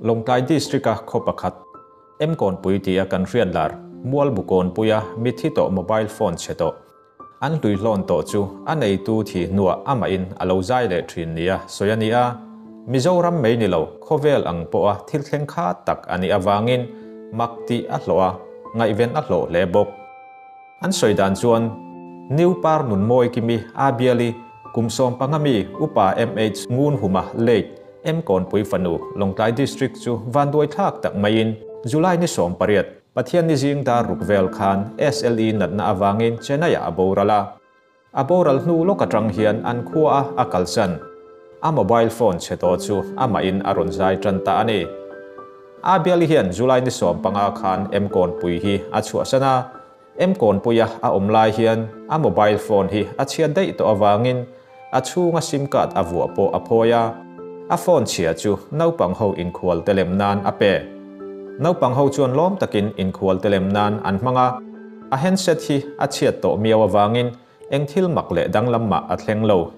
Lawngtlai District-a khaw pakhat, Emkawnpui tia kan hriat lar, Mualbukawnpuia mitthi tawh mobile phone chhe tawh, an hlui hlawn tawh chu a neitu thih hnuah amahin a lo zai leh thin nia sawi a ni a. Mizoram mai ni lo, khawvel ang pawha thil thleng kha tak a nih avangin mak tih a hlawh a, ngaihven a hlawh hle bawk. An sawi dan chuan New Par Nunmawi Kimi a biali kum 15 mi Upa MH Ngunhuma late M Kawnpui fanu Lawngtlai District chu vanduai thlak tak maiin July ni 18, Pathianni zing dar ruk vel khan SLE natna avangin Chennai-ah a boral a. A boral hnu lawk atang hian an khua a a kalsan. A mobile phone chhe tawh chu amahin a rawn zai tan ta a ni. A biali hian July ni 15 khan M Kawnpui hi a chhuahsan a. M Kawnpuia a awm lai hian a mobile phone hi a chhiat daih tawh avangin a chhunga sim card a vuah pawh a phawi a. A phone chhia chu naupang ho inkhual te lem nan a pe. Naupang ho chuan lawm takin inkhual te lem nan an hmang a. A handset hi a chhiat tawh miau avangin eng thil mak leh danglam mah a thleng lo.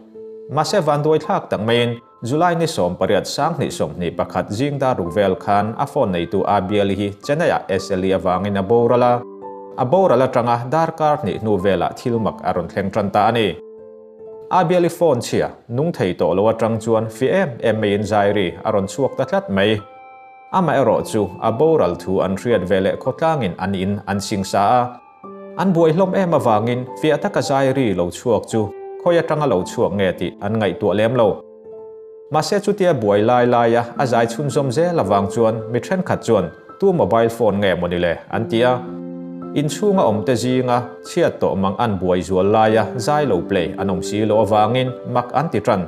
Mahse vanduai thlak tak maiin July ni 18 2021 zing dar ruk vel khan a phone neitu a biali hi Chennai-ah SLE avangin a boral a. A boral atanga darkar hnih hnu velah thil mak a rawn thleng tan ta a ni. A biali phone chhia nung thei tawh lo atang chuan fi em em maiin zairi a rawn chhuak ta tlat mai. Amaherawh chu a boral thu an hriat ve leh khawtlangin an in an singsa a. An buai hlawm em avangin fiah taka zairi lo chhuak chu khawi atanga lo chhuak nge tih an ngaihtuah lem lo. Mahse chutia buai lai laia a zai chhunzawm zel avang chuan mi thenkhat chuan tu mobile phone nge mawni le an ti a. Inchhunga awm te zinga chhiat tawh mang an buai zual laia zai lo play an awm si lo avangin mak an ti tan.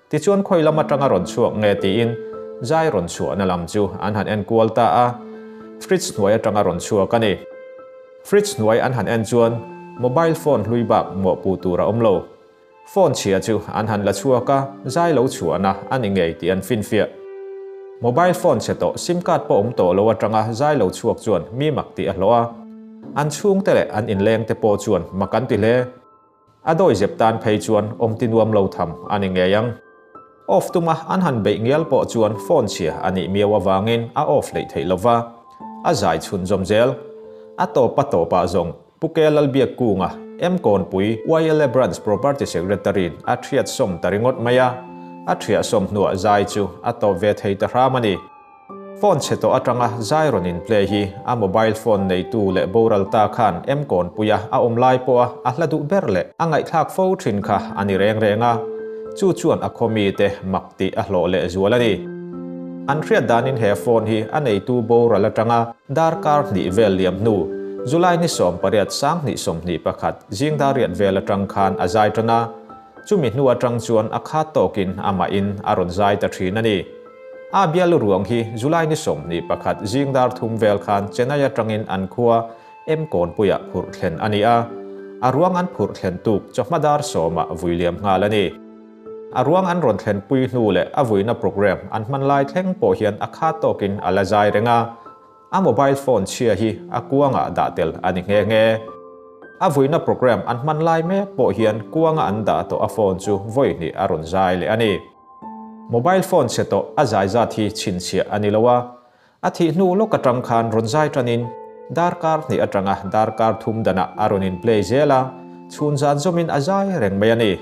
Tichuan khawi lam atanga rawn chhuak nge tiin zai rawn chhuahna lam chu an han en kual ta a. Fridge hnuai atanga rawn chhuak a ni. Fridge hnuai an han en chuan mobile phone hlui bak mawhpuh tur a awm lo. Phone chhia chu an han la chhuak a, zai lo chhuahna a ni ngei tih an finfiah. Mobile phone chhe tawh sim card pawh awm tawh lo atanga zai lo chhuak chuan mi mak tih a hlawh a. An chhungte leh an inleng te pawh chuan mak an ti hle. A dawi zep tan phei chuan awm ti nuam lo tham a ni ngei ang. Off tuma an han beih ngial pawh chuan phone chhia a nih miau avangin a off hleih theih lova, a zai chhunzawm zel. A tawp a tawpah zawng Pu Ke Lalbiak Kunga, M Kawnpui YLA Branch Property Secretary-in a thiat sawm ta ringawt mai a, a thiah sawm hnuah zai chu a tawp ve thei ta hram a ni. Phone chhe tawh atanga zai rawn in play hi a mobile phone neitu leh boral ta khan M Kawnpuia a awm lai pawha a hla duh ber leh a ngaihthlak fo thin kha a ni reng reng a, chu chuan a khaw mite mak tih a hlawh leh zual a ni. An hriat danin he phone hi a neitu boral atanga darkar hnih vel liam hnu, July ni 18 2021 zing dar riat vel atang khan a zai tan a, chumi hnu atang chuan a khat tawkin amahin a rawn zai ta thin a ni. A bial ruang hi July ni 21 zing dar thum vel khan Chennai atangin an khua M Kawnpuiah phurh thlen a ni a, a ruang an phurh thlen tuk chawhma dar sawmah vui liam nghal a ni. A ruang an rawn thlen pui hnu leh a vuina program an hman lai thleng pawh hian a khat tawkin a la zai reng a, a mobile phone chhia hi a kuangah dah tel a ni nghe nghe. A vuina program an hman lai mek pawh hian kuanga an dah tawh a phone chu vawi hnih a rawn zai leh a ni. Mobile phone chhe tawh a zai zat hi chhinchhiah a ni lo a, a thih hnu lawk atang khan rawn zai tanin darkar hnih atanga darkar thum danah a rawn in play zel a, chhun zan zawmin a zai reng mai a ni.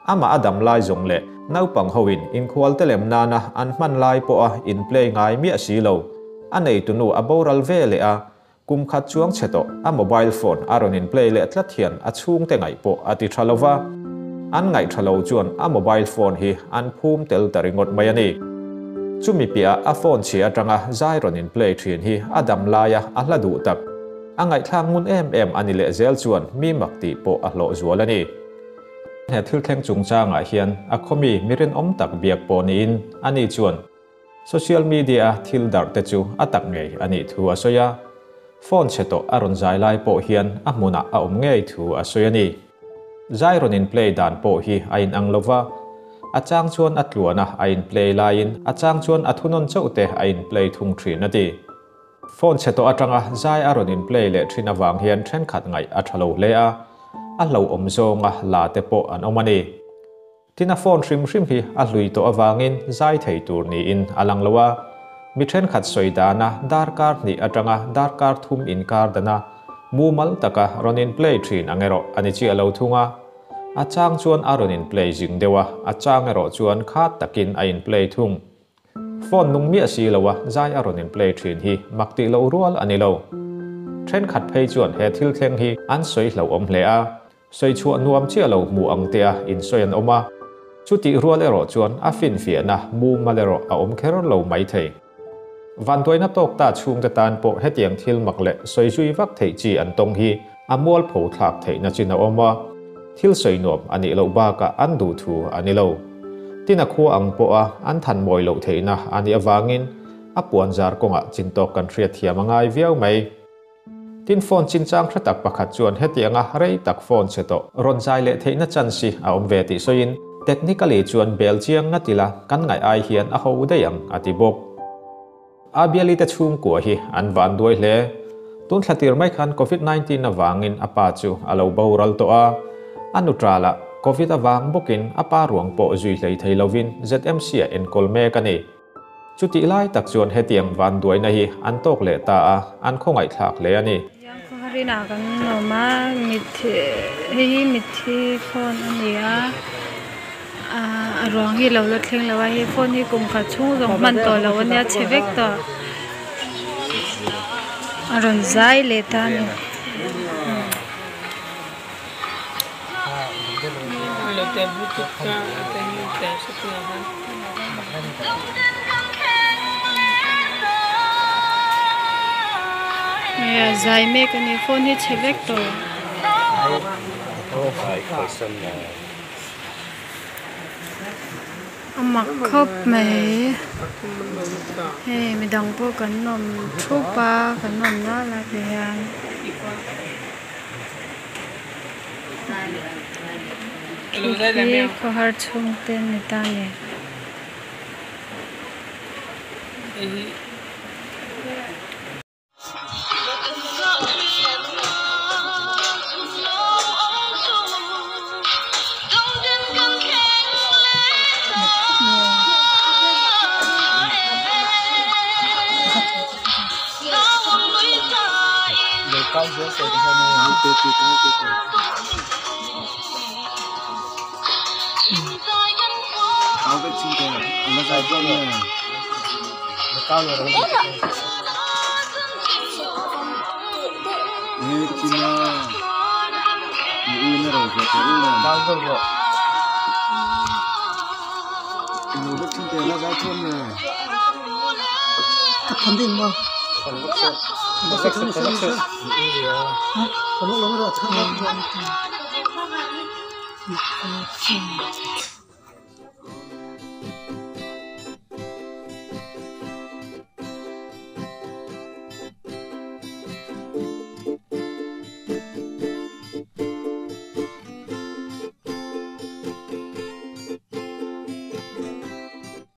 Amah a dam lai zawng leh naupang hoin inkhual te lem nana an hman lai pawha in play ngai miah si lo. A neitunu a boral ve leh a, kum khat chuang chhe tawh a mobile phone a rawn in play leh tlat hian a chhungte ngaih pawh a ti tha lova. An ngaih tha lo chuan a mobile phone hi an phum tel ta ringawt mai a ni. Chumi piahah a phone chhia atanga zai rawn in play thin hi a dam laia a hla duh tak. A ngaihthlak ngun em em a ni leh zel chuan mi mak tih pawh a hlawh zual a ni. He thil thleng chungchangah hian a khawmi mi rinawm tak biak pawh niin ani chuan Social media-a thil darh te chu a tak ngei a nih thu a sawi a, phone chhe tawh a rawn zai lai pawh hian a hmunah a awm ngei thu a sawi a ni. Zai rawn in play dan pawh hi a inang lo va, a chang chuan a tluana a in play laiin a chang chuan a thunawn chauh te a in play thung thin a ti. Phone chhe tawh atanga zai a rawn in play leh thin avang hian thenkhat ngaih a tha lo hle a, a hlauhawm zawnga la te pawh an awm a ni. Tin a phone hrim hrim hi a hlui tawh avangin zai thei tur niin a lang lo a. Mi thenkhat sawi dana darkar hnih atanga darkar thum inkar dana mumal taka rawn in play thin ang erawh a ni chiah lo thung a. A chang chuan a rawn in play zing deuh a, a chang erawh chuan khat takin a in play thung. Phone nung miah si lo a zai a rawn in play thin hi mak tih loh rual a ni lo. Thenkhat phei chuan he thil thleng hi an sawi hlauhawm hle a, sawi chhuah nuam chiah lo hmuh ang te a insawi an awm a. Chutih rual erawh chuan a finfiahna mumal erawh a awm kher lo mai thei. Vanduaina tawk ta chhungte tan pawh hetiang thil mak leh sawi zui vak theih chi an tawng hi a mualpho thlak theihna chin a awm a, thil sawi nuam a nih loh bakah an duh thu a ni lo. Tin a khua ang pawha an than mawi loh theihna a nih avangin a puan zar kawngah chin tawk kan hriat thiam a ngai viau mai. Tin phone chinchang hre tak pakhat chuan hetianga rei tak phone chhe tawh rawn zai leh theihna chance hi a awm ve tih sawiin technically chuan bel chiang ngat ila kan ngaih ai hian a ho daih ang a ti bawk. Abiali te chhungkua hi an van duai hle. Tun thla tir mai khan Covid 19 avangin a pa chu a lo boral tawh a, a nu tralah Covid avang bawkin a pa ruang pawh zui hlei thei lovin ZMC ah enkawl mek a ni. Chutih lai tak chuan hetiang vanduaina hi an tawk leh ta a, an khawngaihthlak hle a ni. Hetiang khawharin ah kan awm a, mitthi hei hi mitthi phone a ni a, a ruang hi lo la thleng lo a, he phone hi kum khat chhung zawng hman tawh loh a nia chhe vek tawh a rawn zai leh ta a ni. Hei a zai mek a ni phone hi chhe vek tawh. A mak khawp mai hei midang pawh kan awm thup a kan awm nual a ti hian. Khi khawhar chhungte ni ta ni.